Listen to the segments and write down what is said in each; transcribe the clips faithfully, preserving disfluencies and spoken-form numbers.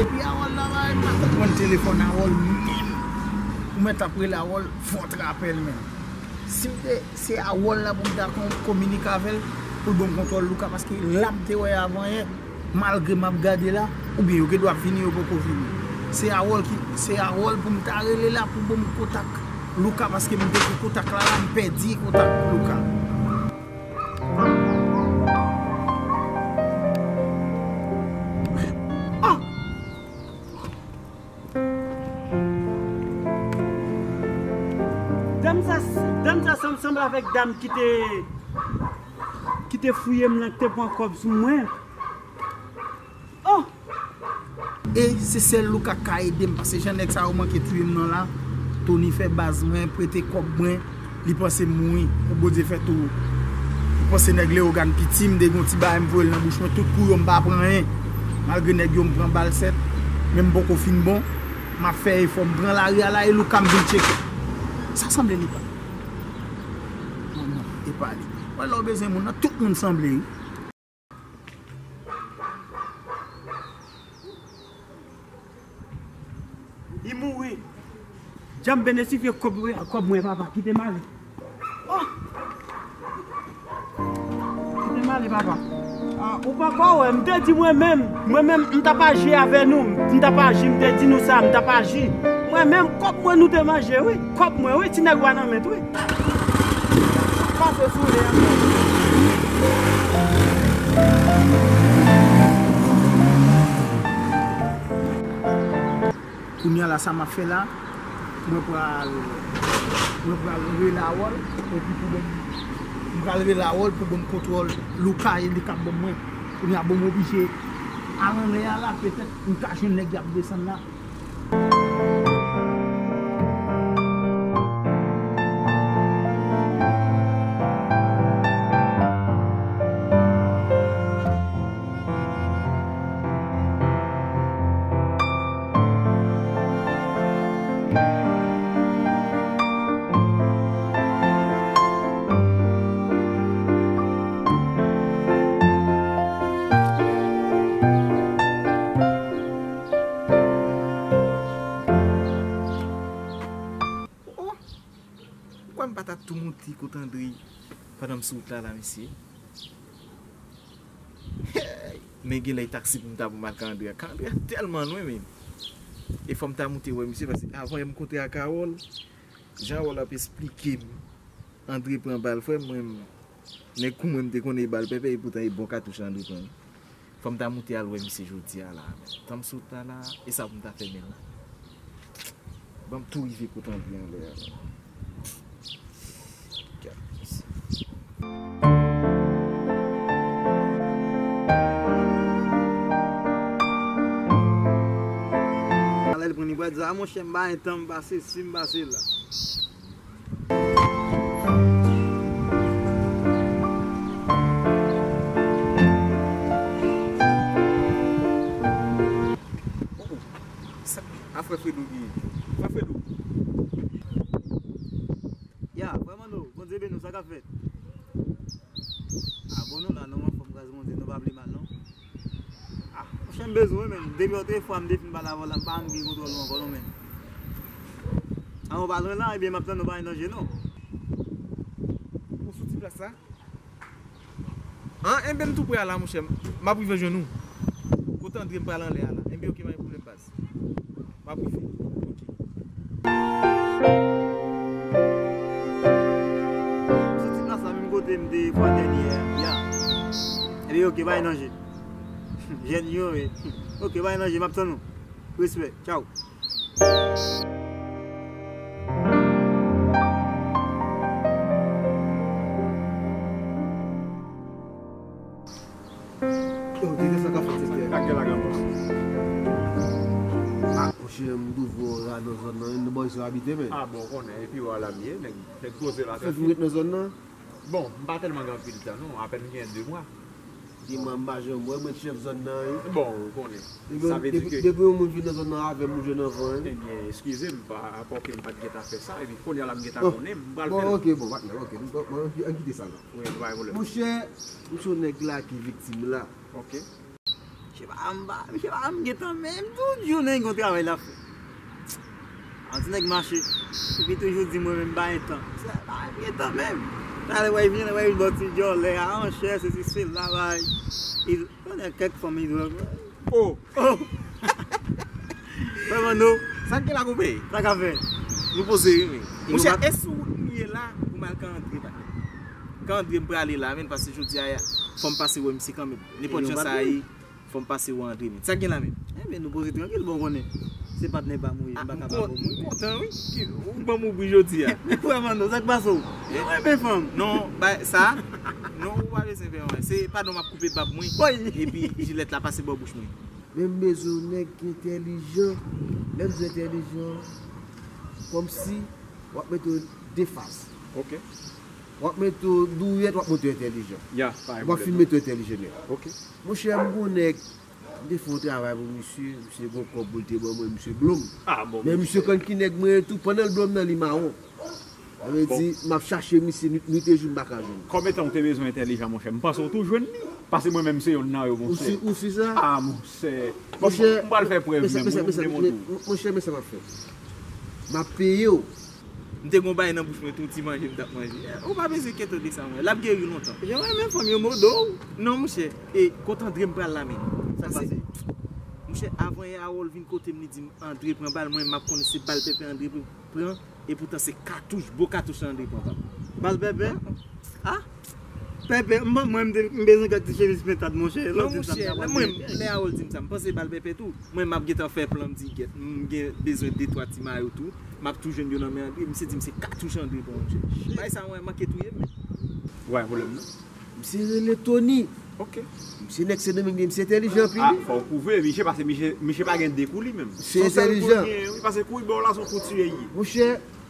Epi Awòl la, m pa konprann telefòn Awòl menm. Ou mèt ap rele Awòl, fò w trape l menm. Si m te, se Awòl la pou m ta kon-, kominike avè l, pou l ban m kontwòl Louka, paske la m te wè avan yè, malgre m ap gade la, oubyen yo gen dwa ap vini, yo poko vini. Se Awòl ki, se Awòl pou m ta rele la, pou ban m kontak Louka, paske m te gen kontak la, la, m pèdi kontak Louka. Ah! Dam sa, dam sa sanm, sanble avèk dam ki te, ki te fouye m lan, ki te pran kòb sou mwen. Oh! E se sèl Louka k ka ede m, paske jan nèg sa yo manke touye m nan la, Tony fè baz mwen, prete kòb mwen, li panse m mouri. Bondye fè tou, li panse nèg Leyogàn piti, m te gen yon ti bagay m voye l nan bouch mwen, tout kou yo m pa pran anyen. Malgre nèg yo m pran bal sèt, men m poko fin bon. M ap fè efò, m pran lari a la, e Louka m vin tcheke. Sa sanble li pa. Non, non, e pa li. Wè lè w bezwen moun nan, tout moun sanble, wi. Li mouri. Djanm benesifye kòb, kòb mwen, papa, kite m ale. Oh! Kite m ale, papa. Ah, ou poko wè, m te di mwen menm, mwen menm, m t ap aji avè nou, m t ap aji, m te di nou sa, m t ap aji. Mwen menm, kòb mwen nou te manje, wi. Kòb mwen, wi, ti nèg wa nan men, wi. Pase sou li ankò. Kounye a la, sa m ap fè la, mwen pral, mwen pral rele Awòl, epi pou bon, m pral rele Awòl pou bon kontwòl Louka e li k ap ban mwen. Kounye a, bon, m oblije al anlè a la, petèt m ka jwenn nèg y ap desann la. Oh! Ou kwè m pa ta tou moute kot Andre pandan m sou wout la, la, mesye? Men gen lè taksi pou m ta pran m al ka Andre a. Ka Andre a tèlman lwen, men. E fò m ta moute wè misye, paske avan yè m kontre ak Awòl, jan Awòl ap esplike m, Andre pran bal, frè m, mwen, nèg kou mwen, m te konnen e bal pèpè, e poutan e bon katouch Andre pran. Fò m ta moute al wè misye jodi a la, men. Tan m sot la, la, e sa pou m ta fè men la. Ban m tou rive kote Andre anlè a la. Gad misye. Alè l pran li pral di, "A, monchè, m pa gen tan, m pase si, m pase la." Oh, oh. Sa, a frè Fredo ki ye. Frè Fredo. Sa k ap fèt? A bon, nou la, non, anfòm, gras Bondye, nou pa pi mal, non. Ah, monchè, m bezwen, men depi lòt fwa m te fin pale avè w la, m pa janm gen kontwòl ou ankò, non, men. An, ou pa lwen la, ebyen, m ap tann ou, pa gen danje, non. Ou sou ti plas la? An, enben, m tou prè a la, monchè. M ap rive jwenn ou. Kote Andre m pral anlè a la. Enben, oke, pa gen pwoblèm, baz. M ap rive. Oke. Sou ti plas la, menm kote m te fwa dènyè a. Enben, oke, pa gen danje. Jèn yo, wi. Oke, pa gen danje, m ap tann ou. Respè. Tchaw. Yo, tete sa ka fè tete. Ak gen lagan mòs. Ah, monchè, m douvo la nan zòn nan, nan bò isit abite, men. Ah, bon, konnen, epi wè la m ye, nèg, nèg poze la. Fè vin ret nan zòn nan? Bon, m pa tèlman gen anpil tan, non, apèn m gen de mwa. Di mwen, m pa janm wè, mwen chèf zòn nan, wi. Bon, ou konnen. Depi, sa vle di depi, ke depi yon moun vin nan zòn nan avè m, ou jwenn anvan, wi. Ebyen, eskize m, pa rapò ke m pa t gentan fè sa, epi kounye a la m gentan konnen, m pral fè l. Bon, oke, bon, patnè, oke, bon, bon, ann kite sa la. Wi, pa gen pwoblèm. Monchè, m se yon nèg la ki viktim la. Oke. Misye pa janm ba, misye pa janm gen tan menm. Tout jounen gen yon travay l ap fè. An ti nèg mache. Epi toujou di mwen menm pa gen tan. Misye pa janm gen tan menm. Talè wè vin, wè vin bò ti djòlè a, an chè, sesi, sela, bay. Li konnen kèk fanm li dwe. Oh! Oh! Frè Manno. Sa k gen la koupe? Sa k ap fèt? Nou poze wi, men. Monchè, e sou wout nou ye la, pou m al Kan Andre, patnè. Kan Andre m prale la, men, paske jodi a, fò m pase wè misye kanmenm. Nenpòt jan sa ye, fò m pase wè Andre, men. Sa k gen la, men? Enben, nou poze trankil, bon, konnen. Se patnè pa m ou ye, m pa ka pa ba w mwen. M kontan, wi. Ou ban m oubri jodi a. Men frè Manno, sa k pase w? Ou renmen fanm? Non, bay, sa? Non, ou pa bezwen fè anyen. Se padon m ap koupe bab mwen. Epi jilèt la pase bò bouch mwen. Men m bezwen yon nèg ki entèlijan. Lè m di entèlijan, kòmsi w ap mete w de fas. Oke. W ap mete w douyèt, w ap mete w entèlijan. Ya, pa gen pwoblèm. W ap fin mete w entèlijan nèt. Oke. Monchè, m gon nèg, m te fè yon travay pou misye, misye gon kòb pou l te ban mwen, misye blo m. Ah, bon, men misye konn ki nèg mwen ye tou, pandan l blo m nan, li mawon. Sa vle di, m ap chache misye, nwit, nwit e jou, m pa ka jwenn li. Kòm etan w te bezwen entèlijan, monchè, m panse w tou jwenn li. Pase mwen menm se yonn nan yo, monchè. Ou si, ou si sa? Ah, monchè. Bon, monchè, m pral fè prèv menm, wi, m demontre w. Monchè, men sa m ap fè. M ap peye w. M te gon bagay nan bouch mwen tou, ti manje m t ap manje. Ou pa bezwen enkyete w de sa, mwen. L ap geri lontan. Jan w renmen fanm yo, modo. Non, monchè. E, kote Andre m pral la, men? Sa k pase? Monchè, avan yè Harold vin kote m, li di m, Andre pran bal, mwen, m ap konnen se bal pèpè Andre pran. Epoutan se katouch, bon katouch Andre pran, papa. Bal pèpè? Ah? Pèpè, m, mwen, m te, m bezwen gad ti chemiz pentad, monchè. Non, monchè, mwen, lè Harold di m sa, m panse bal pèpè tou. Mwen, m ap gentan fè plan, m di, gèt, m gen bezwen de twa ti mayo tou. M ap tou jwenn yo nan men Andre. Misye di m se katouch Andre pran, monchè. Bagay sa, mwen, manke touye m, men. Ou pa gen pwoblèm, non? Misye rele Tony. Oke. Misye nèg Sendomeng, misye entèlijan anpil, wi. Ah, fò w kouvri misye, paske misye, misye pa gen de kou li menm. Misye entèlijan. Wi, paske kou li ba w la, se yon kou tiye li ye. Monchè,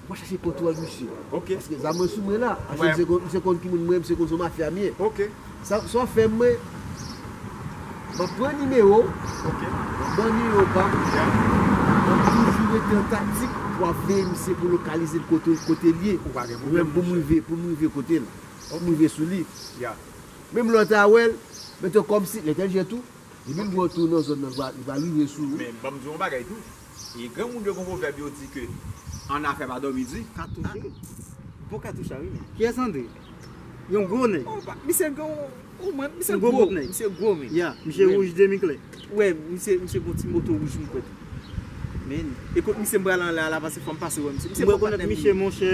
mwen chache kontwòl misye. Oke. Paske zam mwen sou mwen la. Paske misye konn, misye konn ki moun mwen, misye konn se yon mafya m ye. Oke. Sa, sa w fè mwen, m ap pran nimewo w. Oke. M ap ban nimewo pa m. Ya. M ap toujou rete an taktik pou ap veye misye pou lokalize l kote, kote l ye. Ou pa gen pwoblèm, monchè. Pou m rive, pou m rive kote l. Pou m rive sou li. Ya. Menm lè w ta wè l, mete w kòmsi, l entèlijan tou. Epi l wè w tou nan zòn nan, li va, li va rive sou ou. Men, ban m di w yon bagay tou. E granmoun yo gon pwovèb, yo di ke an afè pa dòmi di. Katouch, wi. Bon katouch la, wi, men. Kiyès Andre? Yon gwo nèg. Oh, pa, misye gen yon, oh, mwen, misye gwo, misye gwo, men. Ya, misye wouj demi klè. Wè, misye, misye gon ti moto wouj m kwè tou. Men, e kot misye m pral anlè a la, paske fò m pase wè misye. Misye bon patnè m ye. Mwen rekonèt misye, monchè.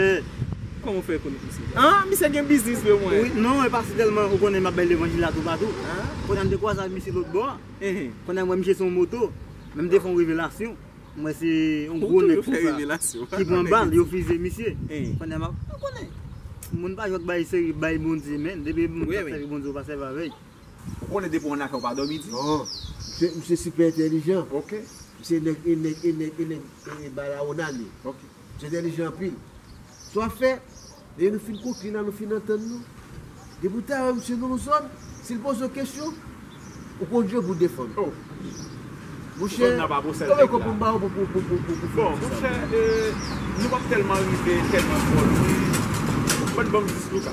Kòman w fè rekonèt misye? An, misye gen biznis vre, mwen. Wi, non, e pa si tèlman ou konnen m ap bay levanjil la toupatou. An? Kounye a m te kwaze ak misye lòt bò a. Enhen. Kounye a m wè misye se yon moto, men m te fè yon revelasyon. M wè se yon gwo nèg konsa ki pran bal, yo fize misye. Enhen. Kounye a m ap, ou konnen. Moun pa jwe ak bay seri, bay Bondye, men. Depi moun ap sèvi Bondye, ou pa sèvi avè l. Ou konnen depi w annafè ou pa dòmi di? Non. Misye, misye sipè entèlijan. Oke. Misye nèg, e nèg, e nèg, e nèg, e, e Barahona li ye. Oke. Misye entèlijan anpil. Sa w ap fè, lè nou fin konkli la, nou fin antann nou. Depi w ta wè misye nan yon zòn, si l poze w kesyon, ou konn jan pou w defann. Oh. Monchè, zòn nan pa pou sèl nèg la. Konbyen kòb pou m ba w pou, pou, pou, pou, pou, pou fè sa? Bon, monchè, e, nou p ap tèlman rive, tèlman twò lwen. Mwen ban m dis louka.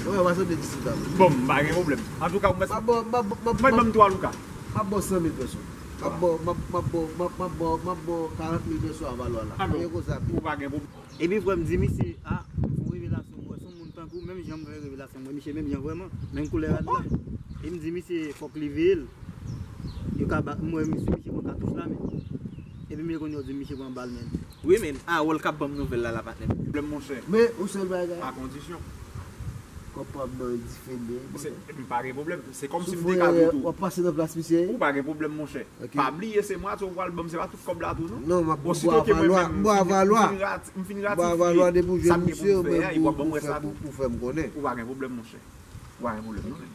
Mwen pa sanble dis louka. Bon, m pa gen pwoblèm. Antouka, mwen... M ap ba w, m ap ba w, m ap ba w, m ap ba w san mil peso. M ap ba w, m ap, m ap ba w, m ap, m ap ba w, m ap ba w karant mil peso a valwa la. Alò, pa gen koze ap di. Ou pa gen pwoblèm. Epi frè m di misye, a, m fè yon revelasyon, m wè se yon moun tankou, menm jan m fè revelasyon, m wè misye menm jan vrèman, menm koulè rad la. E m di misye fòk li veye l. Yo ka ba, m wè misye, misye pran katouch la, men. Epi m konn yo di misye pran bal, men. Wi, men, Harold k ap ban m nouvèl la, la, patnè. Pwoblèm, monchè. Men, yon sèl bagay. A kondisyon. Kòb pa m nan dife, men. Se, m pa gen pwoblèm. Se kòmsi m te ka di w tou. W ap pase nan plas misye. Ou pa gen pwoblèm, monchè. Ok. Pa bliye, se mwa tou ou pral ban m, se pa tout kòb la tou, non. Non, m ap... Bon, si bwa te ke mwen valwa, menm, m bwa fin, valwa. M fin rati-, m fin ratifye sa m gen pou m fè a, epi w ap ban m rès la tou. Ou pa gen pwoblèm, monchè. Ou pa gen pwoblèm, non, men.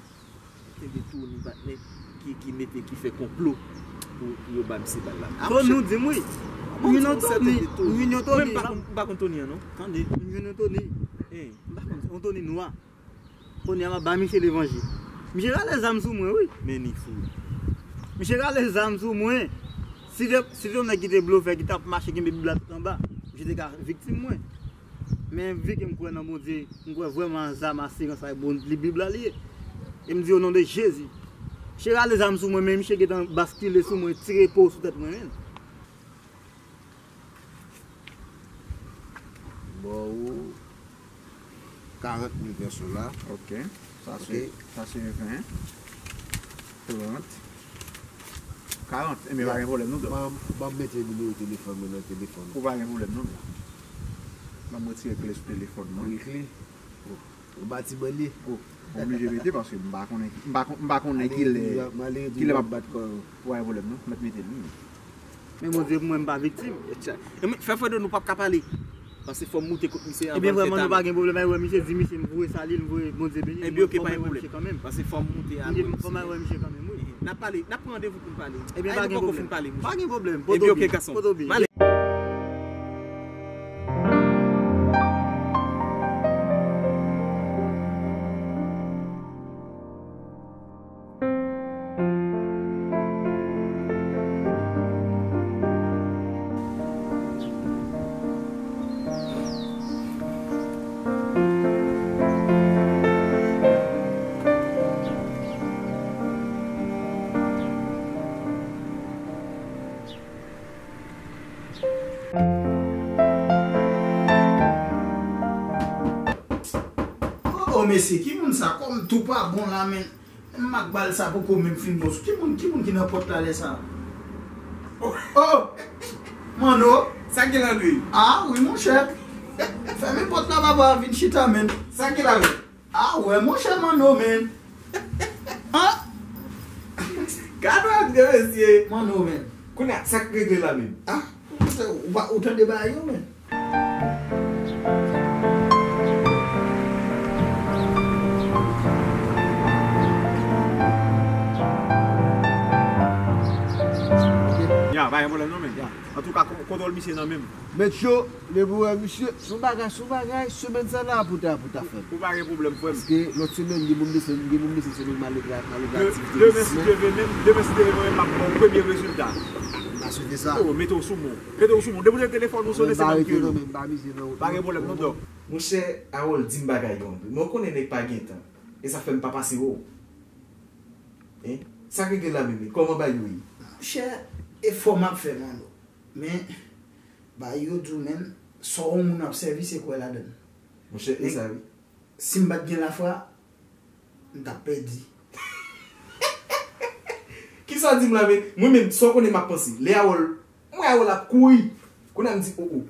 Kenbe Tony, patnè, ki, ki mete, ki fè konplo pou, pou yo ba misye bal la. A, Tony, monchè. Ou di m wi. Bon, m vin yon Tony, m vin yon Tony. Mwen, m pa konn, m pa konn Tony an, non. Tande, m vin yon Tony. Hein, m pa konn. Yon Tony nwa. Kounye a m ap ba misye levanjil. Misye rale zam sou mwen, wi. Men ni fou. Misye rale zam sou mwen. Si te, si te yon nèg ki te blofè, ki t ap mache kenbe Bib la tout anba, misye te ka viktim mwen. Men vi ke m kwè nan Bondye, m kwè vrèman zam asirans sa bon, li Bib la li ye. E m di, o non de Jezi. Misye rale zam sou mwen, men misye gentan baskile sou mwen, tire po sou tèt mwen, men. Ba w karant mil peso la. Ok. Sa se, ok, sa se ven, trant, karant. Enben, pa gen pwoblèm, nou dòk. Ban, ban m mete nimewo telefòn mwen nan telefòn ou. Ou pa gen pwoblèm, non, men. Ban m retire kle sou telefòn mwen. Wi, kle. Ou bati ban li. Ou oblije mete paske m pa konnen ki, m pa kon-, m pa konnen ki lè, ki lè m ap bat kò yo. Ou pa gen pwoblèm non, m mèt mete l wi. Men Bondye pou mwen m pa viktim. Etcetera. E mwen, fè fè de nou p ap ka pale. Paske fò m moute kot misye anvan l fè tan. Ebyen vrèman nou pa gen pwoblèm, ay wè misye di misye m voye sali l, m voye Bondye beni l. Ebyen ok, pa gen pwoblèm. Paske fò m moute al wè misye. Fò m al wè misye kanmenm wi. N ap pale, n ap pran randevou pou n pale. Ebyen pa gen pwoblèm. Pa gen pwoblèm. Ebyen ok gason. M ale. Oh, oh, mesye, ki moun sa? Kòm tou pa bon la, men. M ak bal sa poko menm fin bon. Ki moun, ki moun ki nan pòt la lè sa? Oh, oh! Manno! Sa gen la, Louis? Ah, wi, monchè. Fèmen pòt la, papa, vin chita, men. Sa gen la, Louis? Ah, wè, monchè, Manno, men. Ah! Gade w ap di, mesye. Manno, men. Kounye a, sa k regle la menm? Ah, ou, ou tande bagay yo, men. Ya, pa gen pwoblèm non, men. Ya. Antouka, ko-, kontwòl misye nan men m. Mèt yo, depi w wè misye, se yon bagay, se yon bagay, semèn sa la pou ta, pou ta fè. Ou pa gen pwoblèm, frè m. Paske lòt semèn, gen moun desann, gen moun desann semèn malè, malè aktivite. Demen, si Dye vle, menm, demen, si Dye vle, mwen menm, m ap ba w premye rezilta. M pa swete sa. Oh, mete w sou mwen. Mete w sou mwen. Depi w te telefòn ou sonnen, se mwen ki rele w. Pa gen pwoblèm, non, dòk. Monchè, Harold di m bagay yo anpil. Men w konnen nèg pa gen tan. E sa fè m pa pase wè w. Hein? Sa k regle la menm, kòman bagay yo ye? Monchè, efò m ap fè, Manno. Men, bagay yo di w menm, sa yon moun ap sèvi, se kwè ladan l. Monchè, e sa wi. Si m pa t gen lafwa, m t ap pèdi. Kisa w di m la, men? Mwen menm, sa w konnen m ap panse. Lè Harold, m wè Harold ap kouri. Kounye a m di, oh, oh.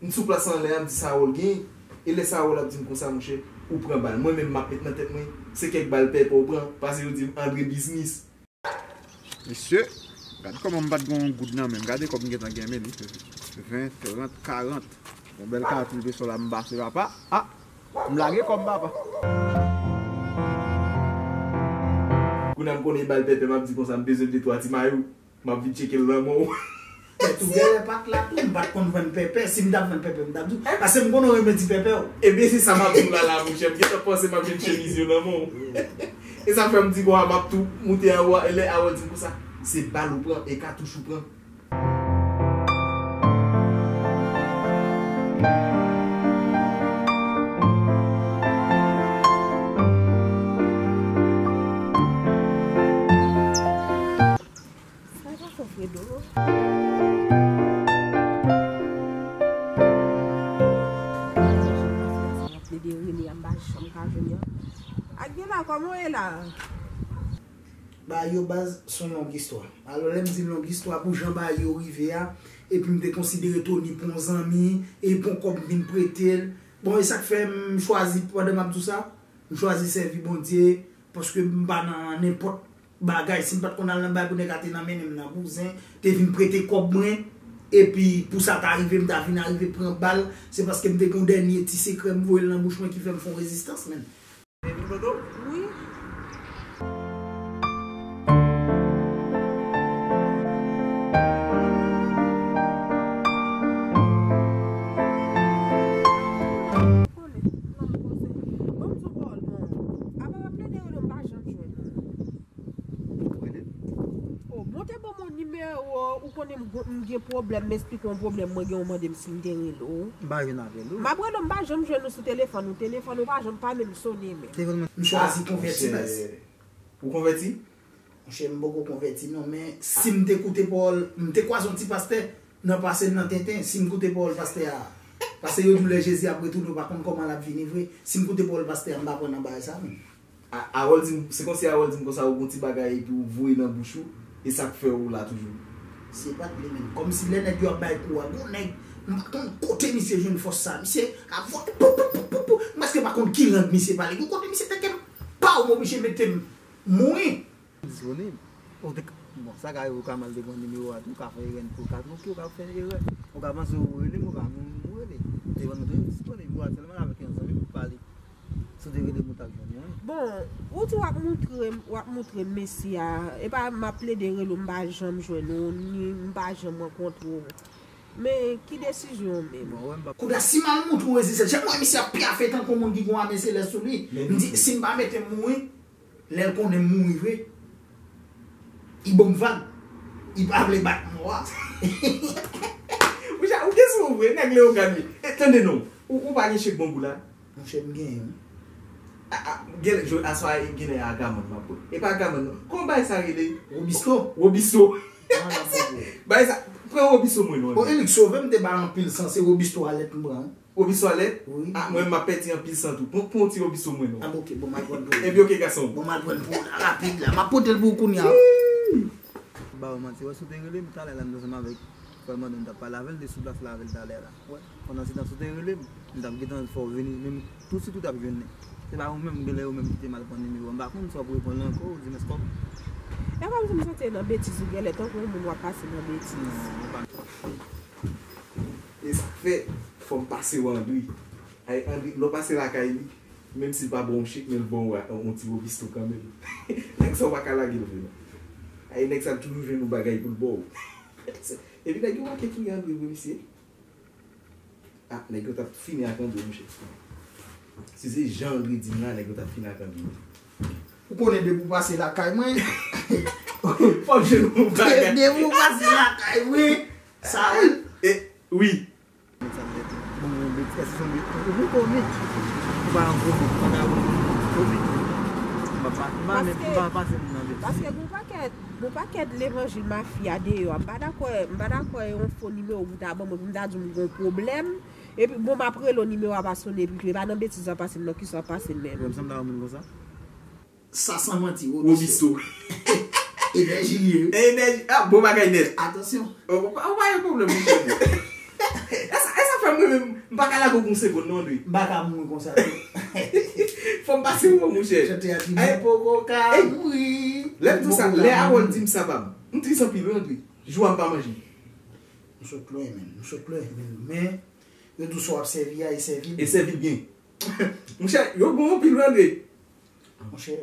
M sou plas anlè a, m di sa Harold genyen. E lè sa Harold ap di m konsa, monchè, ou pran bal. Mwen menm, m ap met nan tèt mwen, se kèk bal pèpè w pran, paske yo di m Andre biznis. Mesye, gad kòman m pa t gen yon goud nan men m. Gade kòb m gentan gen men li. Ven, trant, karant. Yon bèl katouch de sòl la m pase papa. Ah! M lage kòb papa. Kounye a m konnen bal pèpè, m ap di konsa, m bezwen de twa ti mayo. M ap vin tcheke l nan men w. Tèt ou dèyè pa t la tou, m pa t konn vann pèpè. Si m t ap vann pèpè, m t ap di w. Paske m konnen w renmen ti pèpè w. Ebyen, se sa m ap di w la, la, monchè. M gentan panse m ap jwenn chemiz yo nan men w. E sa fè m di, bon, m ap tou moute a, lè Harold di m konsa, se bal ou pran, e katouch ou pran. Kòman w ye la? Bagay yo baz, se yon long istwa. Alò, lè m di long istwa, pou jan bagay yo rive a, epi m te konsidere Tony pou yon zanmi, e pou yon kòb m vin prete l. Bon, e sa k fè m chwazi, pandan m ap di w sa, m chwazi sèvi Bondye, paske m pa nan nenpòt bagay. Si m pa t konn al nan bagay pou nèg la te nan mennen m nan, bouzen, te vin prete kòb mwen, epi pou sa ta rive, m ta vin arive pran bal, se paske m te gen yon dènye ti sekrè m voye l nan bouch mwen ki fè m fè yon rezistans, menn. Wi. Konnen, non, m poze. Bon, m di w pawòl, bon. Apa w ap plede rele m, m pa janm jwenn ou. Rele m. Oh, monte ban m yon nimewo, ou konnen m gon- m gen pwoblèm, m esplike yon pwoblèm, mwen gen yon mande m si m te rele w. M pa jwenn apèl ou. M ap rele w, m pa janm jwenn ou sou telefòn ou, telefòn ou pa janm pa menm sonnen menm. Telefòn mwen. M chwazi konvèti, baz. Ou konvèti? Monchè, m poko konvèti non, men si m te koute pawòl, m te kwaze yon ti pastè nan pase m nan tenten, si m koute pawòl pastè a, paske yo di w lè Jezi ap retounen, ou pa konn kòman l ap vini vre, si m koute pawòl pastè a, m pa pran nan bagay sa menm. A- Harold di m, se kòmsi Harold di m konsa, ou gon ti bagay epi ou voye nan bouch ou, e sa k fè ou la toujou. Se pa t li menm. Kòmsi lè nèg yo ap bay kou a, gon nèg, m pa konn kote misye jwenn fòs sa. Misye ap voye pou, pou, pou, pou, pou. M prèske pa konn ki lang misye pale. Gon kote misye teke m, pa w m oblije mete m mouri. Disponib. Ou te, bon, sa ka rive ou ka mal dekonn nimewo a tou, ou ka fè erè pou ka tronpe, ou ka fè erè. Ou ka panse ou rele m, ou ka moun ou rele. Te ban nou disponib, ou a sèlman avèk yon zanmi pou pale. Si w te rele m, ou t ap jwenn mwen. Bon, ou di w ap moutre m, w ap moutre m mesye a. E pa m ap plede rele w, m pa janm jwenn ou, ni m pa janm rankontre w. Men ki desizyon w menm? Bon, wè, m pa Kounya, si m al moutre w rezistans, jan m wè misye ap pyafe tankou moun ki gon ame selès sou li, m di, si m pa mete m mouri, lè l konnen m mouri vre, li ban m vag. Li pa vle bat mò a. Monchè, ou gen sou ou vre, nèg Leyogàn wi. E, tande non, ou, ou pa gen chèk bambou la? Monchè, m genyen wi. A, a, gen, jodi aswè a, genlè Agamann m ap bwè. E pa Agamann non. Kòman bagay sa rele? Wobisto. Wobisto. Bagay sa, pran Wobisto mwen non. Bon, Elik, sove m, te bay anpil san, se Wobisto alèt m pran wi. Wobisto alèt? Wi. A, mwen m ap pèdi anpil san tou. Pran, pran yon ti Wobisto mwen non. A, bon, ok, bon, m al pran pou ou. Epi ok, gason. Bon, m al pran pou ou la, rapid la. M ap pote l pou ou kounye a. Ba ou manti, wè, si w te rele m talè la, m t ansanm avèk frè Mandon, m t ap pale avè l de sou plas la avè l talè la. Wè, pandan se tan, si w te rele m, m t ap gentan fè w vini, men tousuit ou t ap jwenn li. Se pa ou menm, genlè ou menm ki te mal pran nimewo a. M pa konn si w ap reponn li ankò, ou di m èske w ap. E kòmsi m santi nan betiz ou genlè, tankou yon moun w ap pase nan betiz. Non, ou pa. E sa k fè, fò m pase w Andri. Ay, Andri, lè w pase lakay li, menm si l pa ba w yon chèk, men l ba w yon ti Wobisto kanmenm. Nèg sa w pa ka lage l vre non. Ay, nèg sa l toujou jwenn yon bagay pou l ba w. Epi nèg yo manke touye Andri vre, mesye. A, nèg yo t ap fini ak Andri, monchè. Si se jan Andri di m la, nèg yo t ap fini ak Andri. Ou konnen depi w pase lakay mwen. Fò m jwenn yon bagay. Depi w pase lakay mwen, sa wè. E, wi. Bon, bon, bon, èske se yon bon komik? Ou pa yon komik, ou pa ka komik. M pa, m pa, m pa, m pa pase moun nan betiz. Paske gon pakèt, gon pakèt levanjil mafya deyò. M pa dakò, m pa dakò e yon fo nimewo pou ta ban mwen, pou m ta di m gon pwoblèm. Epi, bon, m ap rele w, nimewo a pa sonnen epi tou. E pa nan betiz w ap pase m, nan kisa w ap pase m menm. Ou wè m sanble a yon moun konsa? Sa san manti, Wobisto. Wobisto. Enèji li ye. Enèji. A, bon bagay nèt. Atansyon. Ou, ou pa, ou pa gen pwoblèm, monchè. E sa, e sa fè mwen menm, m pa ka lage w pou yon segonn, non, Andri. M pa ka mouri konsa, tou. Fò m pase w, monchè. Chante a di, mwen poko ka mouri. Lè m di w sa, lè Harold di m sa, pa m. M tris anpil, wi, Andri. Jou a m pa manje. M sot lwen, menn. M sot lwen, menn. Men, yo di w sa w ap sèvi a, e sèvi l. E sèvi l byen. Monchè, yo bon anpil, wi, Andri. Monchè,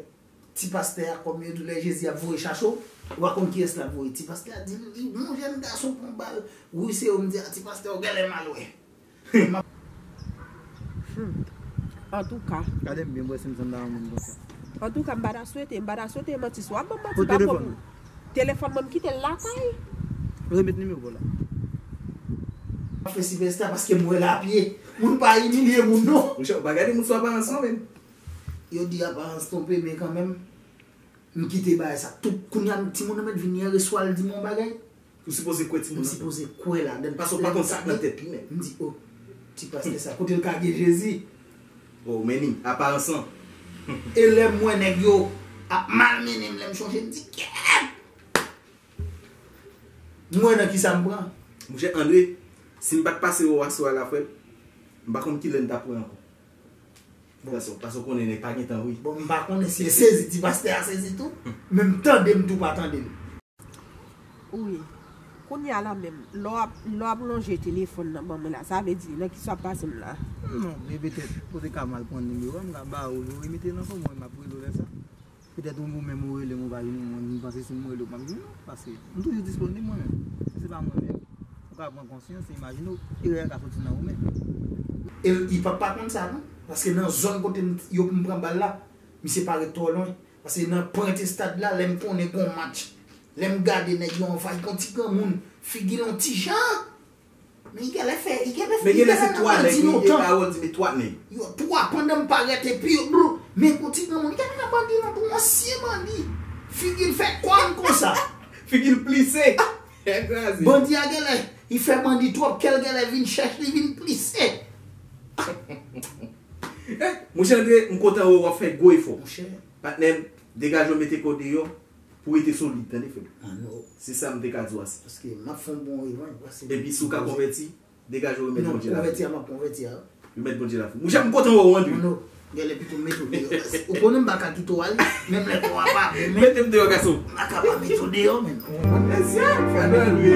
ti pastè a, kòm yo di w lè Jezi ap voye chache w, ou pa konn kiyès l ap voye. Ti pastè a di m, li, yon jèn gason pran bal, wouse yo, m di, a, ti pastè, ou genlè mal wè. Hmm. Antouka. Gade m byen, m wè si m sanble a yon moun konsa. Antouka, m pa ta swete, m pa ta swete manti sou. W ap ban m manti, pa pran pou. Telefòn mwen, m kite l lakay. Remèt nimewo w la. M ap fè sipèsta paske m wè l apye. Moun pa imilye moun, non. Monchè, ou pa gade moun sou aparans, non, menm. Yo di aparans twonpe, men kanmenm, m kite bagay sa. Tout kounye a, timoun nan mèt vin yèreswa, l di m yon bagay. Ou sipoze kwè timoun nan. M sipoze kwè ladan l. Paske w pa konn sa k nan tèt li menm. M di, o, ti pastè sa, kote l ka gen Jezi? O, men ni, aparans lan. E lè m wè nèg yo ap malmennen m, lè m chonje, m di, "Kèt!" M wè nan kisa m pran. Monchè Andre, si m pa t pase wè w aswè a la, frè m, m pa konn kilè n t ap wè ankò. Bon. Paske, paske w konnen nèg pa gen tan, wi. Bon, m pa konnen si l sezi, ti pastè a sezi tou. Men m tande, m tou pa tande l. Wi. Kounye a la menm, lè w ap, lè w ap lonje telefòn nan ban mwen la, sa vle di, nan kisa w ap pase m la? Non, men petèt, ou te ka mal pran nimewo a, m ka ba ou l, ou remete l ankò, mwen, m ap rele w lè sa. Petèt ou, ou menm ou rele m, ou pa jwenn mwen, m panse si m rele w, m ap jwenn ou, paske m toujou disponib mwen menm. Si se pa mwen menm, ou ka pran konsyans e imajine w, erè a ka soti nan ou menm. E Ipòp pa konn sa non, paske nan zòn kote m, yo pou m pran bal la, misye pa ret twò lwen. Paske nan pwent estad la, lè m konnen gon match, lè m gade nèg yo anvayi gon ti granmoun, figi l on ti jan. Men li genlè fè, li genlè fè, Men li genlè genlè se nan twa nèg, bandi wi, e lontan. Harold di, men twa nèg. Yo twa pandan m parèt epi yo, bro, men gon ti granmoun, li genlè nan bandi lontan, on ansyen bandi. Figi l fè kòn konsa. Figi l plise. Tèt kraze. Bandi a genlè, li fè bandi twòp, kè l genlè vin chèch, li vin plise. Monchè Andre, m kontan wè w ap fè gwo efò. Monchè. Patnè m, degaje w mete kò deyò pou rete solid, tande frè m. Ah, non. Se sa m te ka di w ase. Paske m ap fè yon bon revanj, paske Epi si w ka konvèti, degaje w remèt Non, Bondye la. Konvèti a, m ap konvèti a. Remèt Bondye la. Monchè, m kontan wè w, Andre. Non, non. Genlè pito m mete w deyò. Ou konnen m pa ka kite w ale, menm lè kò a pa bon, men Mete m deyò, gason. M pa ka pa mete w deyò, men. Mesye, fè bèl, wi.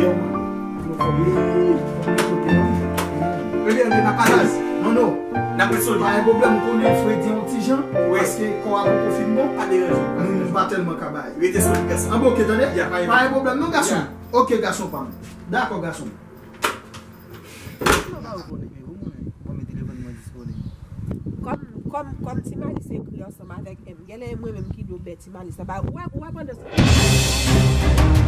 Ebyen, men pa pataj. Non, non. N ap ret solid. Pa gen pwoblèm, m konnen fredi yon ti jan, Wi. Paske kò a poko fin bon. Pa deranje w, pa Nou, deranje nou w. pa tèlman ka bay. Rete solid, gason. An bon, oke, tande? Ya, pa gen Pa gen pwoblèm, non, gason. Ya. Oke, gason pa m. Dakò, gason. Mwen pa reponn nimewo mwen. Mwen met telefòn mwen disponib. Kòm, kòm, kòm Ti Malis ekri ansanm avèk M, genlè e mwen menm ki dwe bè Ti Malis la. Ba, ou wè, ou wè pandan sa.